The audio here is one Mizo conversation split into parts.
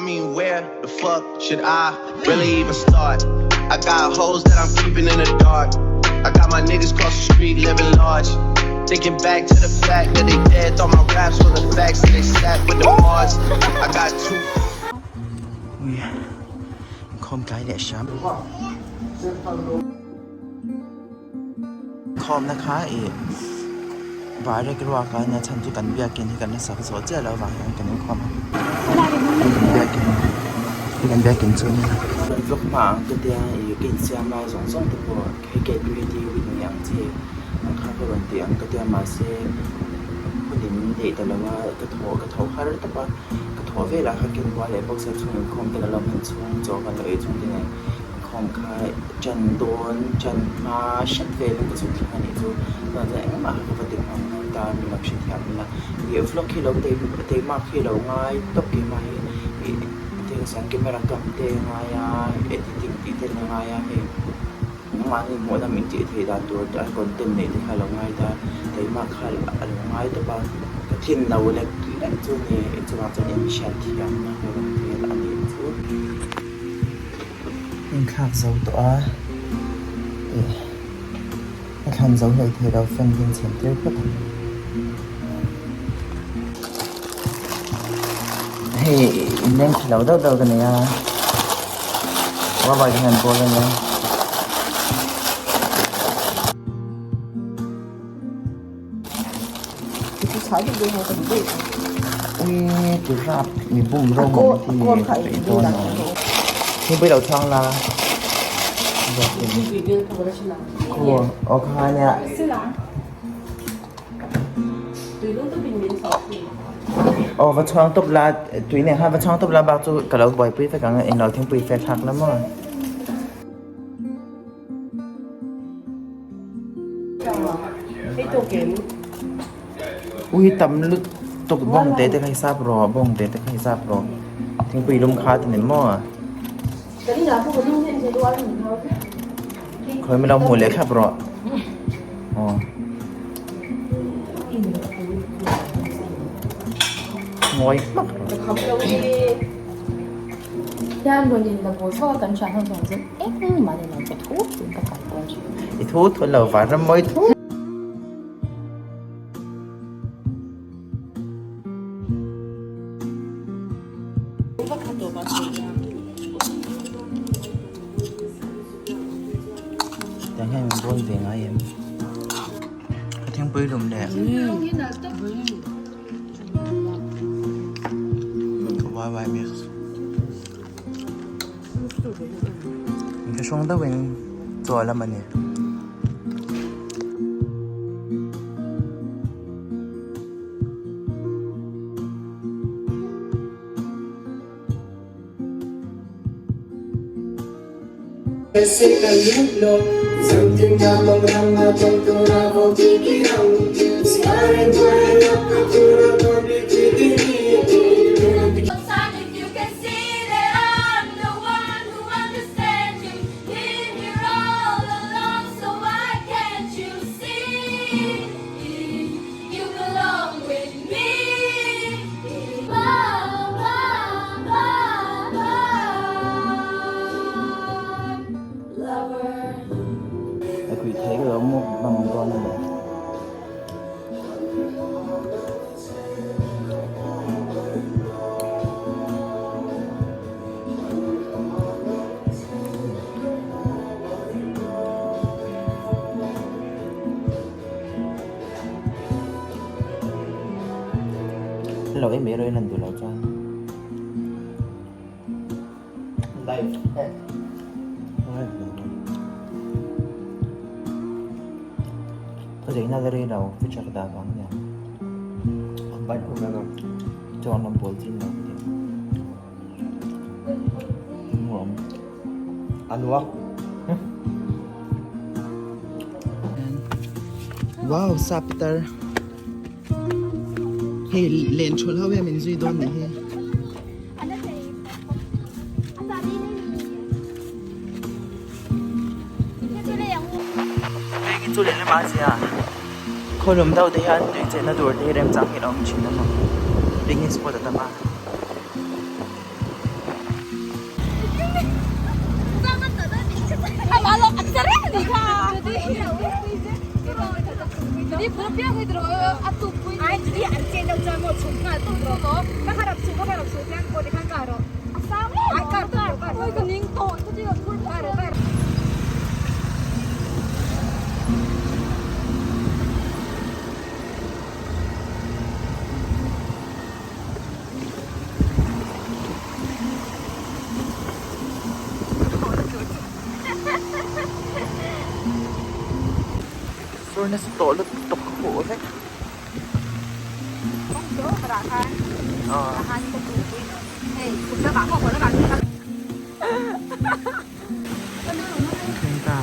mean, where the fuck should I really even start? I got hoes that I'm keeping in the dark. I got my niggas cross the street living large. Thinking back to the fact that they dead, thought my raps were the facts, and they sat with the bars. I got two. Ui, inkhawm tlai leh hram. Inkhawmna kha ih Barek ruak a nia chhan chu kan biakin hi kan la sak zawh chiah loh avang hian kan inkhawm a. Hei kan biakin hei kan biakin chu a nia. Vlog hma ang ka tia ih ka insiam lai zawng zawng te pawh hei get ready with me ang chi ang kha ka rawn ti ang ka tia mahse hun in neih ta lo a ka thaw ka tho har tawp a ka thawh velah khan ka inbual leh bawk sia chhung inkhawm te ka lo hman chhung chaw ka lo ei chhung te nen. Khawm kha ṭan dawn ṭan hma hret velin ka chhuk thleng a nih chu chuan chuan engmah kha ka va ti nghal nghal ta min lo hrethiam ila ih vlog hi lo tei teimak hi lo ngai tawp keimah hi ih thil san camera kam te a ngai a editing tih te a ngai a hei nangmahni hmuhna min tih theih dan tur te a content neih te kha a lo ngai ta teimak kha a lo ngai tawp a ka thin lo lek lek chu a ni chuvang chuan inhriatthiamna ka rawn vel a nih chu. Inthlak zo tawh a ih a thlan zo hlei thei lo fan din chhen tir phawt ang. Hei inleng thla lo deuh deuh ka nei a rubber hian an bawl a nia. Ui ti rap mi bum ro mawm hi ka ei dawn lo ni pui lo chhuang la khu aw kha nia aw va chhuang tawp la tui nen khan va chhuang tawp la bak chu ka lo buaipui vek ang englo thingpui fe thlak la maw. Ui tam lutuk bawng te te kha hi sap rawh bawng te te kha hi sap rawh thingpui lum kha ti ni maw khawi min lo hmuh leh thlap rawh aw ngawi hmak rawh. I thu thu lo van ram mawi thu. Tiang hian min bawl ve ngai em? Ka thingpui lum leh. Wai mix. Ka hrawng deuhin chaw lam a ni. A kui thei ka lo mukbang dawn a ni. Lo em em lan duh lo chuan live live lo ka zeina la rei lo feature ka dah vang ania Bike ko na lang. Chuan lam pawl chin lo ka ti nuam Anuak. Wow sapitar hei len thul ho hian min zui dawn nih hi. Vengin chu lehlam ah a zia khawlum deuh te hian tui chenna tur te hi remchang hi a awm thin a maw picnic spot a tam a. Sur nasa tawh lutuk ka huh vek. Thleng ta.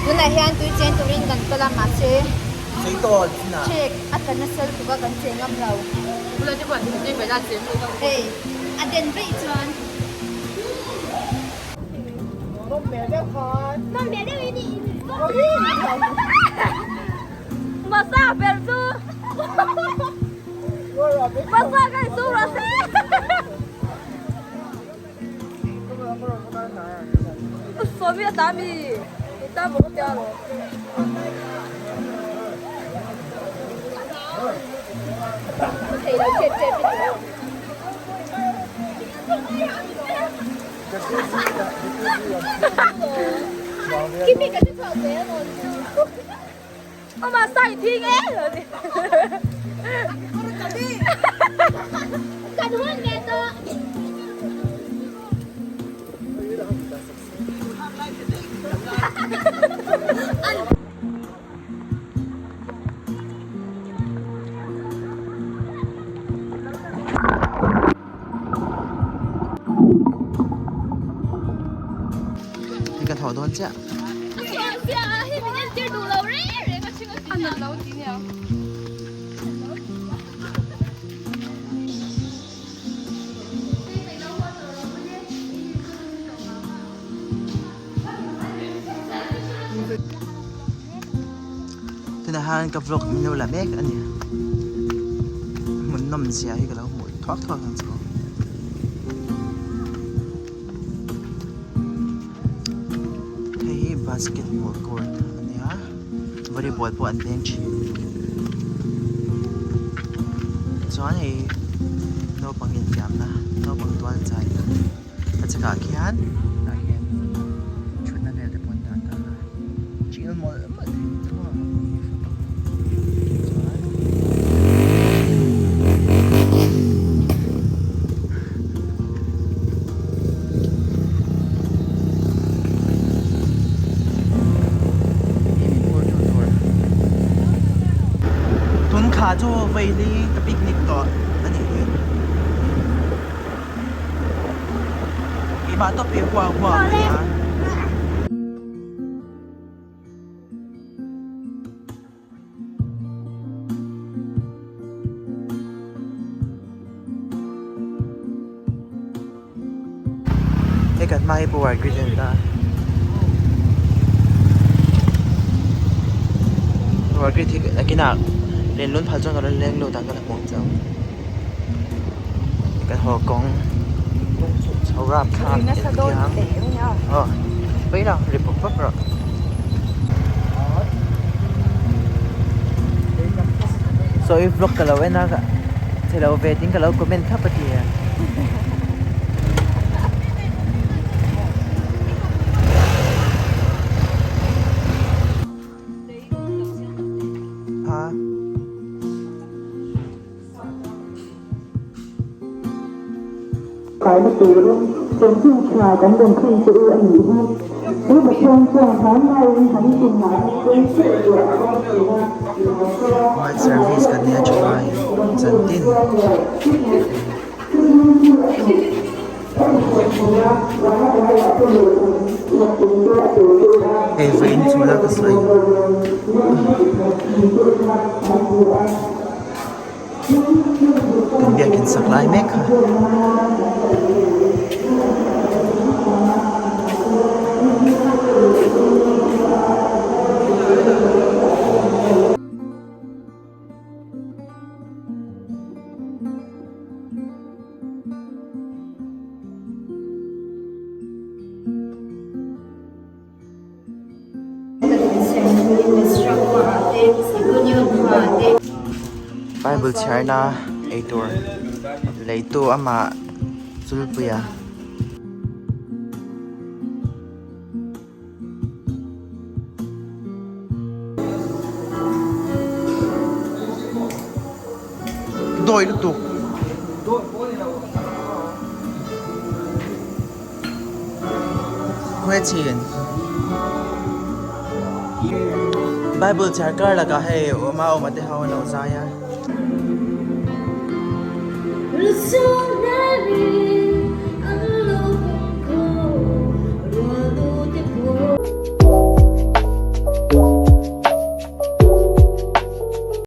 Tunah hian tui chen turin kan kal a mahse check a tla nasa lutuk a kan che ngam lo. Hei a den veih chuan. Hei ka thawh dawn chiah. Tunah hian ka vlog min lo la mek a ni. Hmun nawm zia hi ka lo hmuh thuak thuak ang chu. Hei hi basketball court a ni a, volleyball pawh an leng thin. Chuan hei naupang infiamna naupang tual chaina. A chhakah khian tah hian thutna vel te pawh an dah ta a chil mawlh mawlh thei ni chu chuan hi min phur tu tur tun kha chu vaili ka picnic tawh a nih hi. Keimah tawp hi hua hua a ni a. Hei kan hma hi power grid a ni ta. Power grid hi nakinah lenlun phal chuan ka rawn leng lut ang ka la hmu ang chauh. Kan haw kawng chho rap thlak en thiam aw pawi lo ri pawp pawp rawh. Saw i vlog ka lo en a chhe lo ve ding ka lo comment thap a ti a. Kaina turin chanchin tha kan rawn thlen che u a nih hi. Night service kan nei a tha in zantin. Hei vawiin chhula ka sawi. Kan biakin sak lai mek kha. Bible chhiarna eitur leitu amah chulpuia. Dawi lutuk. Khawichhin Bible chhiar kar lakah hei awma awma te ho an lo zai a.